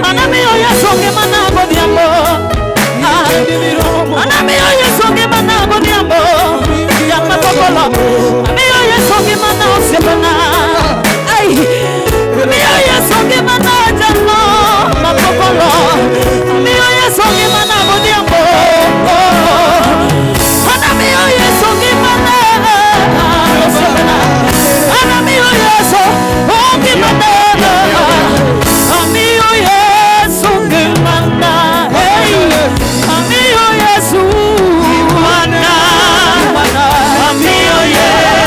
Anamiyo Yesu ngimana godhiambo. Anamiyo Yesu ngimana godhiambo. Jama kokolo. Amiyo Yesu ngimana osiepena. Ai. Amiyo Yesu ngimana jalo mapokolo. Amiyo Yesu ngimana godhiambo. Anamiyo Yesu ngimana osiepena. Anamiyo Yesu ngimana. Amiyo Yesu ngimana. Hey. Amiyo Yesu ngimana. Amiyo Yesu.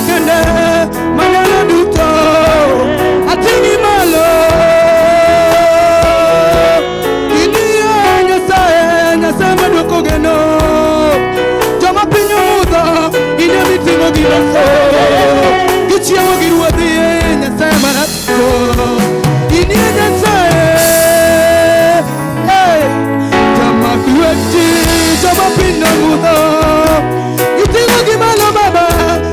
kende manyalo duto ating'i malo Inie Nyasaye, Nyasaye maduoko geno joma piny omudho in ema iting'o gi loso gichiemo gi ruodhi Nyasaye maratego inie Nyasaye eh, jamak lweti joma piny nomudho giting'o gi malo baba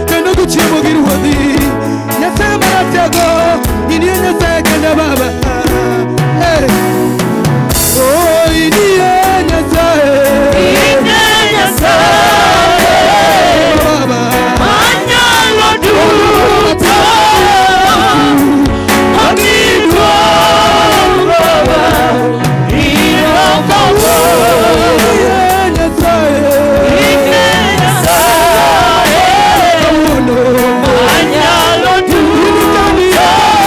kendo gichiemo gi ruodhi Nyasaye maratego inie Nyasaye kende baba eh. Oh, inie Nyasaye Ine Nyasaye baba manyalo duto Omiduong' Baba Iromoko Inie Nyasaye Ine Nyasaye kawuono manyalo duto Omiduong'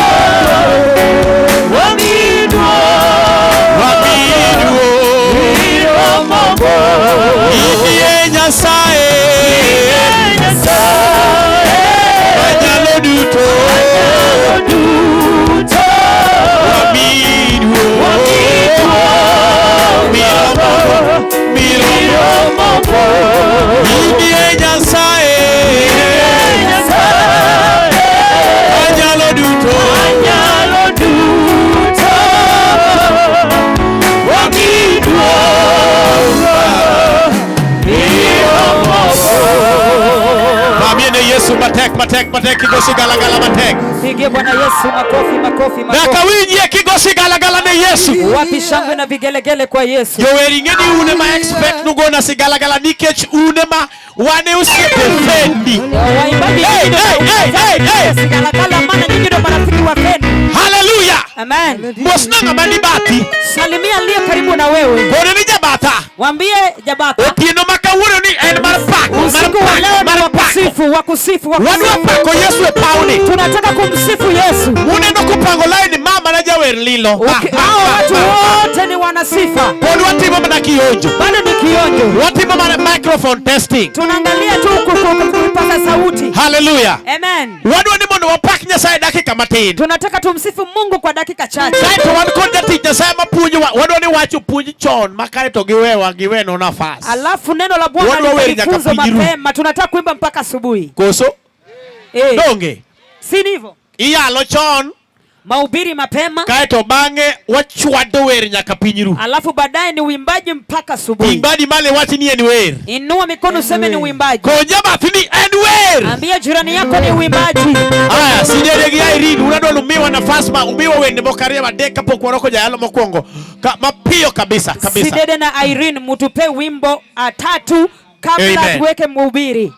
Wamiduo Iromoko Inie Nyasaye Nyasaye manyalo duto duto Wamiduo Miromo Miromo Inie Nyasaye Nyasaye manyalo duto manyalo duto Wamiduong' Iromoko Pamie ne Yesu matek matek matek kigo sigalagala matek. Pigie Bwana Yesu makofi makofi Nyaka makofi. winjie kigo sigalagala ne Yesu. Wapi shangwe na vigelegele kwa Yesu? Jower ing'e ni un ema expect nugona sigalagala nikech un ema wan e osiepe Fendi. Waimbaji Hey, nyinyi hey, ndio hey, hey, hey. sigalagala maana nyinyi ndio marafiki wa Fendi. Haleluya. Amen. Mosna ng'ama ni bathi. Salimia aliye karibu na wewe. Kone ni jabatha. Mwambie jabatha. Otieno ma kawuono ni en mar pak, mar Usiku wa leo pak, ni mar wa pako. kusifu, wa kusifu, wa Wadwa kusifu. pako Yesu e pawni. Tunataka kumsifu Yesu. Uneno kupango line mama na jawer lilo. Hao watu wote ni wanasifa. Pod watimo mana kionjo. Bado ni kionjo. Watimo mana microphone testing. Tunaangalia tu kupasa sauti. Hallelujah. Amen. Wadwa ni mondo wapak Nyasaye dakika matin. Tunataka tumsifu Mungu kwa dakika chache. Kaeto wan kod jatich Nyasaye mapuonjowa. Wadwa ni wacho puonj chon ma kaeto giwewa giweno nafas. Alafu neno la Bwana Wadwa wer nyaka lifunzo piny ru. mapema. Tunataka kuimba mpaka asubuhi. Koso? Eh, Donge. si ndivyo? Iyalo chon Mahubiri mapema, kaeto bang'e wachwado wer nyaka piny ru. alafu baadaye ni uimbaji mpaka asubuhi. Imbadi male wach ni en wer. Inua mikono useme ni uimbaji. Konja bathi ni en wer. Ambia jirani yako ni uimbaji. Aya, sidere gi Irene, unadwa ni umiwa nafas ma umiwa wende moko ariyo adek kapok warwako jayalo mokwongo. Ka, mapiyo kabisa kabisa. Sidede na Irene mutupe wimbo atatu kabla Amen. tuweke mhubiri.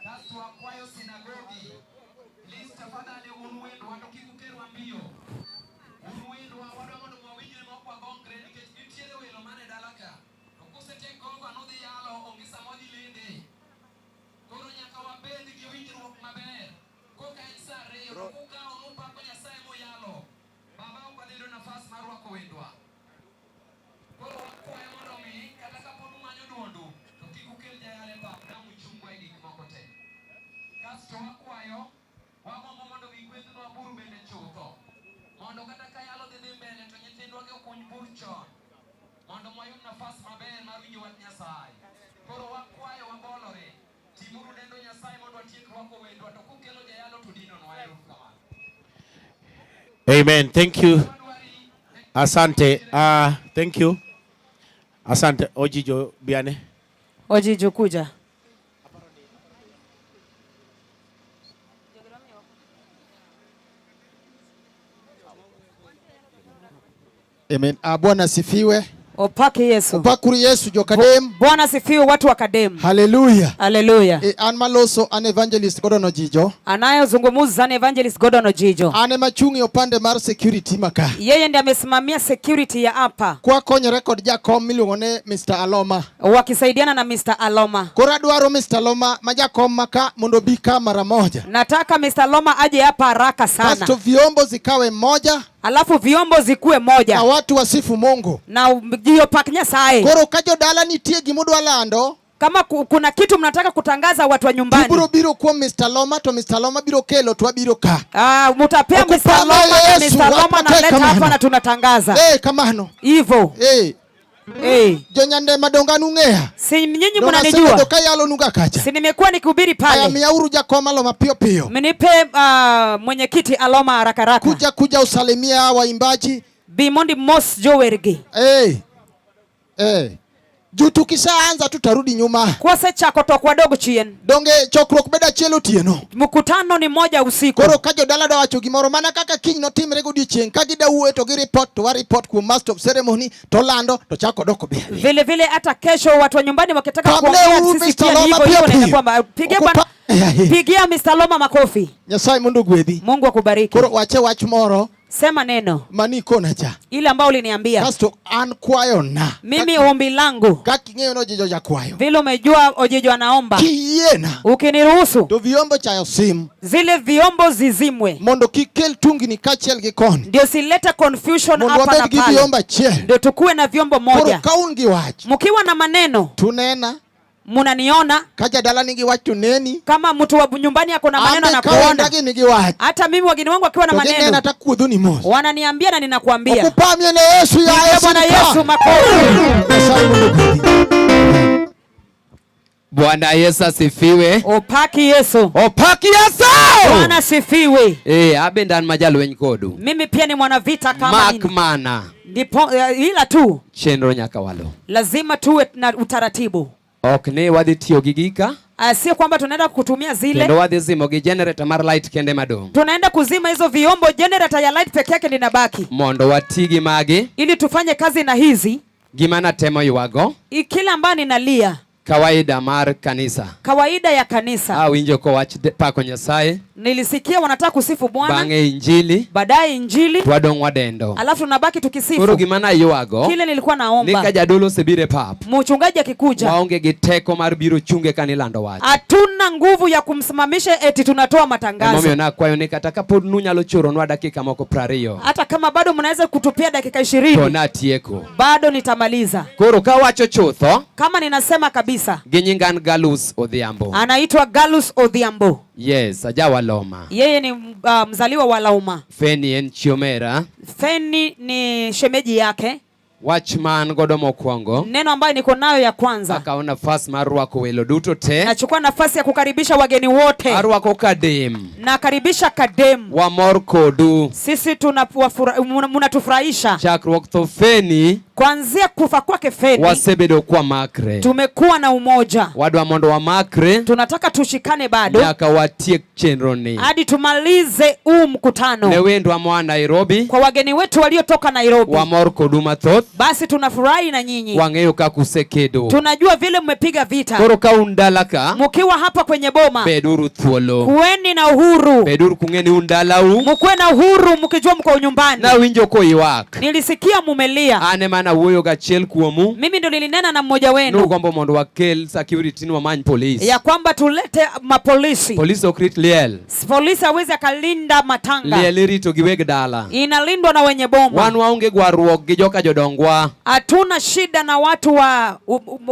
Kasto wakwayo sinagogi. Please tafadhali un wendwa to kik ukerwa mbio. Un wendwa wadwa mondo wawinjre ma ok wagongre nikech nitiere welo man e dala ka. To kusetiek gongo nudhi yalo onge sama odhi lende. Koro nyaka wabed gi winjruok maber. Koka en sa 2 to kukawo nupako Nyasaye muyalo. Baba ok wadhi yudo nafas mar rwako wendwa. Koro wakwayo mondo mi kata kapod umanyo duondu to kik ukel jayalo e pap dang' uchungwa e gik moko te. Kasto wakwayo wagombo mondo gigwedhnwa bur bende chutho. Mondo kata ka yalo dhi dhi mbele to nyithindwa gi okuny bur chon. Mondo wayud nafas maber mar winjo wach Nyasaye. Koro wakwayo wabolore. Timuru nendo Nyasaye mondo watiek rwako wendwa to kukelo jayalo to dinonwa. Erokamano. Amen. Thank you. Asante. Thank you. Asante. Ojijo Biane. Ojijo kuja. Amen. Ah, Bwana asifiwe. Opake Yesu. Opakuru Yesu jokadem. Bwana sifiwe watu wa Kadem. Haleluya. Haleluya. E, an maloso an evangelist Gordon Ojijo. Anayozungumza ni Evangelist Gordon Ojijo. An ema chung' e upande mar security maka. Yeye ndiye amesimamia security ya hapa Kwakonyore kod jakom miluongo ni Mr. Aloma. wakisaidiana na Mr. Aloma. Koro adwaro Mr. Aloma ma jakom maka mondo obi ka mara moja. Nataka Mr. Aloma aje hapa haraka sana. Kasto vyombo zikawe moja Alafu vyombo zikuwe na moja watu wasifu Mungu. na ji opak Nyasaye. Koro ka jodala nitie gimudwa lando, Kama kuna kitu mnataka kutangaza watu wa nyumbani, Tibiro biro kuom Mr. Loma to Mr. Loma biro kelo to wabiro ka. Mutapea Mr. Okupama Loma na Yesu, Mr. Loma wapate naleta hapa kamano. na tunatangaza Kamano. hivyo. Jonyandema donga nung'eya. Si nyinyi Donga mnanijua? asebedo kayalonuga kacha. Si nimekuwa nikihubiri Aya, pale? miyauru jakom Aloma piyo piyo. Mnipe mwenyekiti Aloma haraka haraka. Kuja kuja usalimia waimbaji. Bimondi Mos Jowergi. Juu tukishaanza tutarudi nyuma. Kwase chako to kwa dogo chien. Donge chokruok bedo achiel otieno. Mkutano ni moja usiku. Koro ka jodala dwa wacho gimoro mana kaka kiny notimre godiochieng' ka gida wuoyo to gi report to wa report kuom master of ceremony to lando to chako doko be. Vile vile hata kesho watu wa nyumbani wakitaka Pamle kuongea uru sisi Mr. pia ni Loma hivyo piyo hivyo, piyo. na kwamba pigia Okupa- bwana, pigia Mr. Loma makofi. Nyasaye mondo ogwedhi. Mungu akubariki. Koro wache wach moro Sema neno mani ikona cha. ile ambayo uliniambia. Kasto an kwayo na. Mimi ombi langu Kaka ing'eyo ni Ojijo jakwayo. vile umejua Ojijo anaomba. Kiyiena. Ukiniruhusu To vyombo chayo sim. zile vyombo zizimwe. Mondo kik kel tungni kaachiel gi koni. Ndio silete confusion Mondo hapa na wabed gi pale. vyombo achiel. Ndio tukue na vyombo Koro moja. ka un gi wach. Mkiwa na maneno Tunena. munaniona. Ka jadala nigi wach to neni. Kama mtu wa nyumbani ako na maneno Ambe na ka kuona. wendagi nigi wach. Hata mimi wageni wangu akiwa na To ginena maneno takuodho ni mos. wananiambia na ninakuambia. Okupamie ne Yesu ya Pigia Yesu Bwana ni ka. Yesu makofi. Nyasaye mondo ogwedhi. Bwana Yesu asifiwe. Opaki Yesu. Opaki Yesu. Bwana asifiwe. Abe an majalweny kodu. Mimi pia ni mwanavita kama Mak nini. mana. Ndipo ila tu Chenro nyaka walo. lazima tuwe na utaratibu. Ok ni wadhi tiyo gi gika. Sio kwamba tunaenda kutumia zile. Kendo wadhi zimo gi generator mar light kende madong'. Tunaenda kuzima hizo vyombo, generator ya light peke yake linabaki. Mondo wati gi magi. Ili tufanye kazi na hizi. Gima natemo ywago. Kila ambayo ninalia. Kawaida mar kanisa. Kawaida ya kanisa. Awinjo kowach pako Nyasaye. Nilisikia wanataka kusifu Bwana. Bang'e injili. Baadaye injili. Twadong' wadendo. Alafu tunabaki tukisifu. Koro gima naywago. Kile nilikuwa naomba. Ni ka jadolo osebiro e pap. Mchungaji akikuja. Waonge gi teko mar biro chunge ka nilando wach. Hatuna nguvu ya kumsimamisha eti tunatoa matangazo. Emomiyo nakwayo ni kata kapod nunyalo choronwa dakika moko 20. Hata kama bado mnaweza kutupia dakika 20. To natieko. Bado nitamaliza. Koro kawacho chutho. Kama ninasema kabisa. Gi nyinga an Galus Odhiambo. Anaitwa Galus Odhiambo. Yes, ajawa Loma. Yeye ni mzaliwa wa Lauma. Feni en chiomera. Feni ni shemeji yake. Wach man godo mokwongo. Neno ambayo niko nayo ya kwanza. Akawo nafas mar rwako welo duto te. Nachukua nafasi ya kukaribisha wageni wote. Arwako Kadem. Nakaribisha Kadem. Wamor kodu. Sisi mnatufurahisha. Chakruok tho Feni. Kuanzia kufa kwake Feni. Wasebedo kwa makre. Tumekuwa na umoja. Wadwa mondo wamakre. Tunataka tushikane bado. Nyaka watiek chenro ni. Hadi tumalize huu mkutano. Ne wendwa moa Nairobi. Kwa wageni wetu waliotoka Nairobi. Wamor kodu mathoth. Basi tunafurahi na nyinyi. Wang'eyo kaka usekedo. Tunajua vile mmepiga vita. Koro ka un dala ka, Mkiwa hapa kwenye boma, beduru thuolo. Kuweni na uhuru. Beduru kung'e ni un dalau. Mkuwe na uhuru mkijua mko nyumbani. Nawinjo koywak. Nilisikia mumelia. An ema nawuoyo gachiel kuomu. Mimi ndo nilinena na mmoja wenu. Nugombo mondo wakel security ni wamany police. Ya kwamba tulete mapolisi. Polisi ok rit liel. Polisi hawezi akalinda matanga. Liel irito gi weg dala. Inalindwa na wenye boma. Wan waonge gwarruok gi joka jodongwa. Hatuna shida na watu wa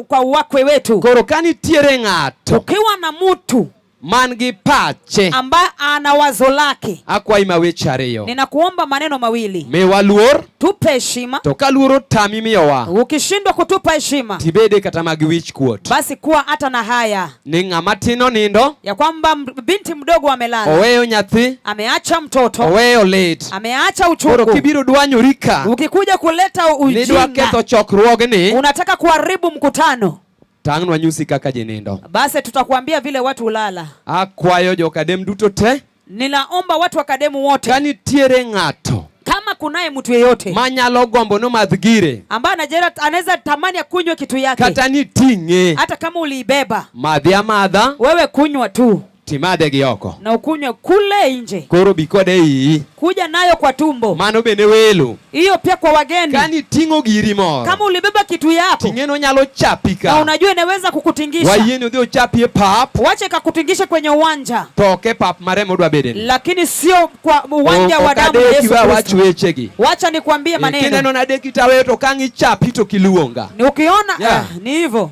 kwa wakwe wetu. Koro ka nitiere ng'ato Ukiwa na mtu man gi pache ambaye ana wazo lake, akwayi ma weche ariyo. Ninakuomba maneno mawili. Miwa luor. Tupe heshima. To ka luor otami miyowa, Ukishindwa kutupa heshima, tibede kata mag wich kuot. basi kuwa hata na haya Ni ng'ama tin onindo, ya kwamba binti mdogo amelala, oweyo nyathi, ameacha mtoto, oweyo lit. ameacha Koro uchungu. kibiro dwanyori ka, Ukikuja kuleta nidwa ujinga, ketho chokruogni, unataka kuharibu mkutano, tang'nwa nyusi kaka ji nindo. basi tutakuambia vile watu hulala. Akwayo jokadem duto te, Ninaomba watu wa Kademu wote, ka nitiere ng'ato kama kunaye mtu yeyote manyalo gombo nomadh gire, ambaye anaweza tamani akunywe kitu yake, kata niting'e, hata kama uliibeba, madhi amadha, wewe kunywa tu, timadhe gi oko, na ukunywe kule nje, koro bi kode iyi, kuja nayo kwa tumbo. Mano bende welo. Hiyo pia kwa wageni. Ka niting'o giri moro, kama ulibeba kitu yako, ting'eno nyalo chapi ka. na unajua inaweza kukutingisha, Wayieni odhi ochapi e pap, wache kakutingishe kwenye uwanja, to ok e pap mare modwa bedeni, lakini sio kwa uwanja wa damu ya Ok Yesu adeki we awach Kristo. wechegi. Wacha nikwambie maneno. Kineno nadeki taweyo to kang' ichapi to kiluonga. Ni ukiona, Yeah. ni hivyo.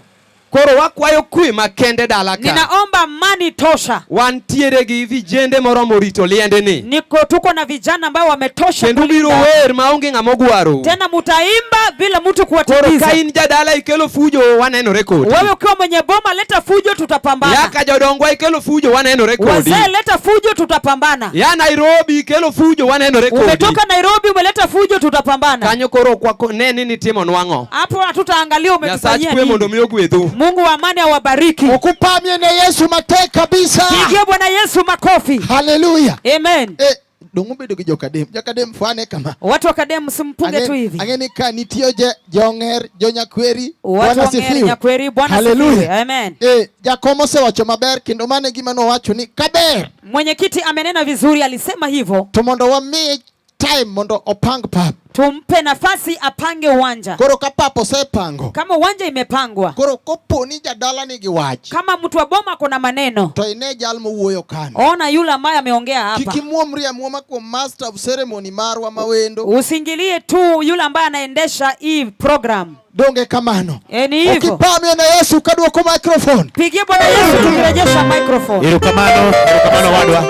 Koro wakwayo kwe makende dala ka. Ninaomba amani tosha. Wantiere gi vijende moromo rito liende ni. Niko tuko na vijana ambao wametosha Kendo ubiro kulinda. wer maonge ng'ama ogwaro. Tena mutaimba bila mtu Koro kuwatatiza. ka in jadala ikelo fujo wanenore kodi. Wewe ukiwa mwenye boma leta fujo, tutapambana. Yaka jodongwa ikelo fujo wanenore kodi. Wazee leta fujo, tutapambana. Ya Nairobi ikelo fujo wanenore kodi. Umetoka Nairobi umeleta fujo, tutapambana. Kanyo koro ok wako ne ni nitimo nwang'o. Hapo hatutaangalia Nyasach umetufanyia kwe mondo nini. mi ogwedhu. Mungu wa amani awabariki. Okupamie ne Yesu matek kabisa. Pigie Bwana Yesu makofi. Haleluya. Amen. Eh, dong' ubedo gi jokadem. Jokadem fwane kama. Watu wa Kadem msimpunge tu hivi. Ang'e ni ka nitie je jong'er, jonyakweri. Watu Bwana wa Ng'er, sifiwe. Nyakweri, Bwana Haleluya. sifiwe. Amen. Eh, jakom osewacho maber kendo mano e gima nowacho ni kaber Mwenyekiti amenena vizuri, alisema hivyo. to mondo wamiye time mondo opang pap. Tumpe nafasi apange uwanja. Koro ka pap osepango, Kama uwanja imepangwa, koro kopo ni jadala nigi wach, kama mtu wa boma kuna maneno, to ine jal mowuoyo kano. ona yule ambaye ameongea Kik hapa. imuomri amuoma kuom master of ceremony marwa mawendo. Usiingilie tu yule ambaye anaendesha hii program. Donge kamano. E, ni hivyo. Okipamie ne Yesu kaduoko microphone. Pigie Bwana Yesu tukirejesha microphone. Erokamano, erokamano wadwa.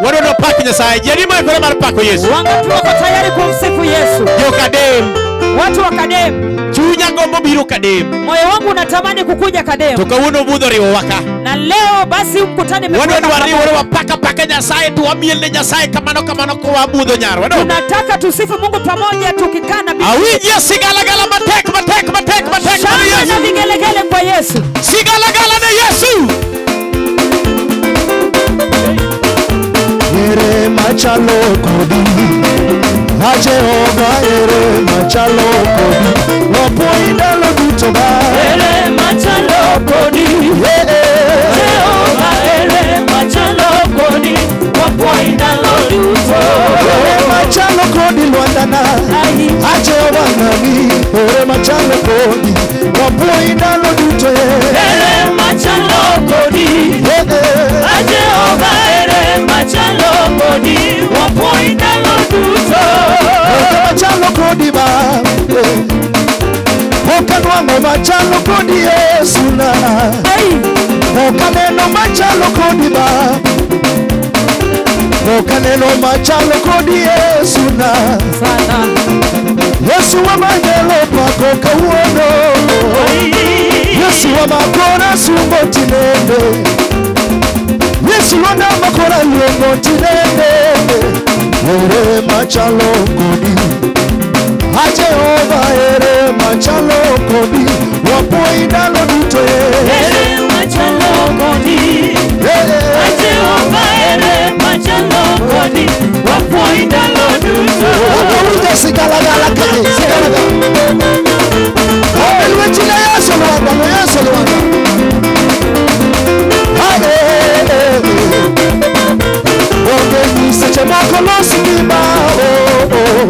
Wadwa nopak Nyasaye. Ji adi moikore mar pako Yesu? Wangapi wako tayari kumsifu Yesu? Jokadem, Watu wa Kadem, chunya gombo biro Kadem. moyo wangu unatamani kukuja To Kadem, kawuono budho oriwowa ka. na leo basi mkutane Wadwa imekuweka ni wariwore pamoja. wapaka paka Nyasaye to wamiel ne Nyasaye kamano kamano kowabudho nyarwa. No. Tunataka tusifu Mungu pamoja tukikaa na Biblia. Awinjie sigalagala matek matek matek matek mar Shangwe na Yesu. vigelegele kwa Yesu. Sigalagala ne Yesu. Ere machalo kodi A Jehova ere machalo kodi Wapuoyi ndalo duto ba Ere machalo kodi, Eh, eh. Jehova ere machalo kodi, wapuoyi ndalo duto. Ere machalo kodi lwandana Ai, A Jehova nami Ere machalo kodi Wapuoyi ndalo duto eh. ere machalo kodi, Eh, eh. a Jehova ere machalo kodi, wapuoyi ndalo duto. Onge machalo kodi ba eh. Ok anwang'o machalo kodi Yesu na Ai, Ok aneno machalo kodi ba Ok aneno machalo kodi Yesu na sana. Yesu wamanyalo pako kawuono Ai, Yesu wamakora sungo tinende Yesu lwanda makora luongo tinende Ere machalo kodi A Jehova ere machalo kodi Wapuoyi ndalo duto eh. ere machalo kodi, Eh, a eh. Jehova ere machalo kodi, wapuoyi ndalo duto. Awinjo sigalagala kae sigalagala Obe lweti ne Yesu lwanda ne Yesu lwanda Ae, eh, eh. Onge nyiseche moko los ngima oh, oh.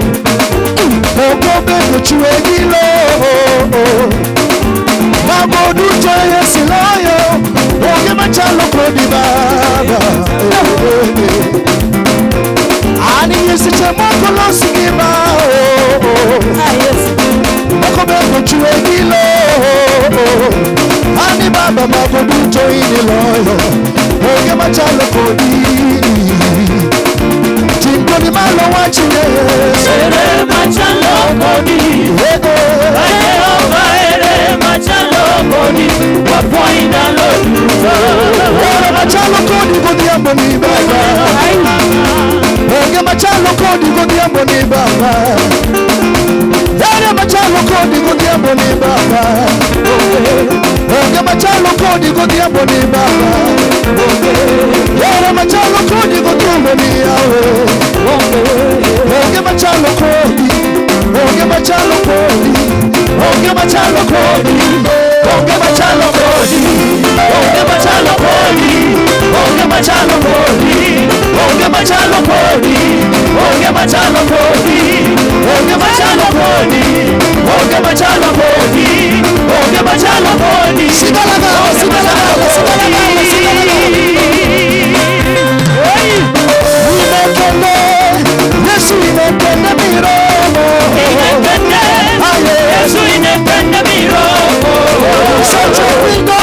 Moko bedo chwe gi lowo oh, oh. Mago duto Yesu loyo onge machalo kodi Baba eh, eh, eh. Ani nyiseche moko los ngima oh, oh. Ah, Yesu. Moko bedo chwe gi lowo Ani baba mago duto in iloyo onge machalo kodi Ting' kodi malo wach ne Yesu Ere machalo kodi, Eh, eh. a Jehova ere machalo kodi, wapuoyi ndalo duto. Ere machalo kodi godhiambo ni baba Onge machalo kodi godhiambo ni baba Ere machalo kodi godhiambo ni baba Onge machalo kodi godhiambo ni baba Ere machalo kodi godhiambo ni yawe Onge machalo kodi Onge machalo kodi Onge machalo kodi Onge machalo kodi Onge machalo kodi, onge machalo kodi, onge machalo kodi, onge machalo kodi, onge machalo kodi, onge machalo kodi, onge machalo kodi. Sigalagala, sigalagala, sigalagala, sigalagala Inekende, Yesu inekende miromo Inekende, Aye. Yesu inekende miromo. Seche winjo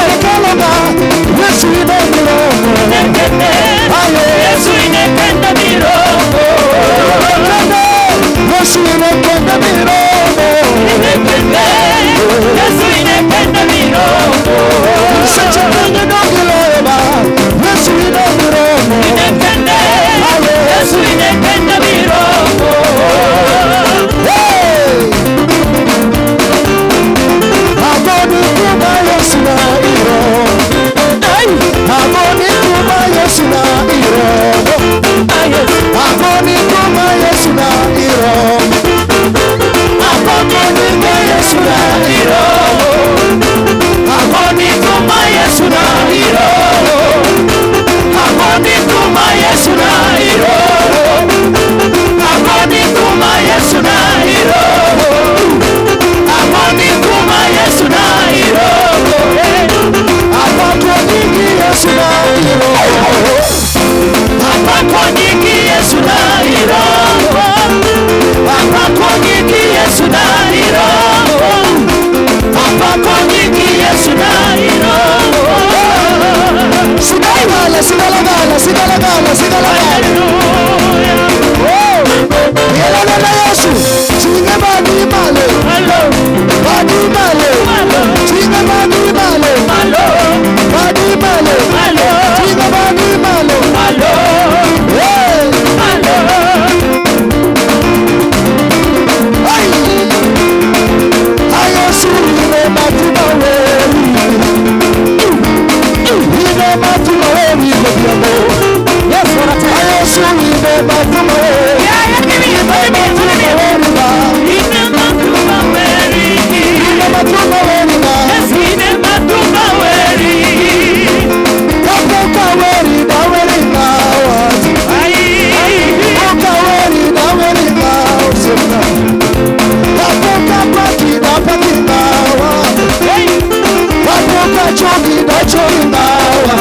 chori ngawa.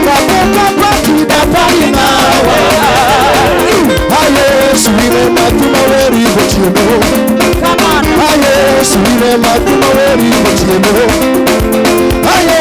Kapoka paki dapari ngawa. Aye, suire matuma weri gotieno. Come on. Aye, suire matuma weri gotieno. Aye,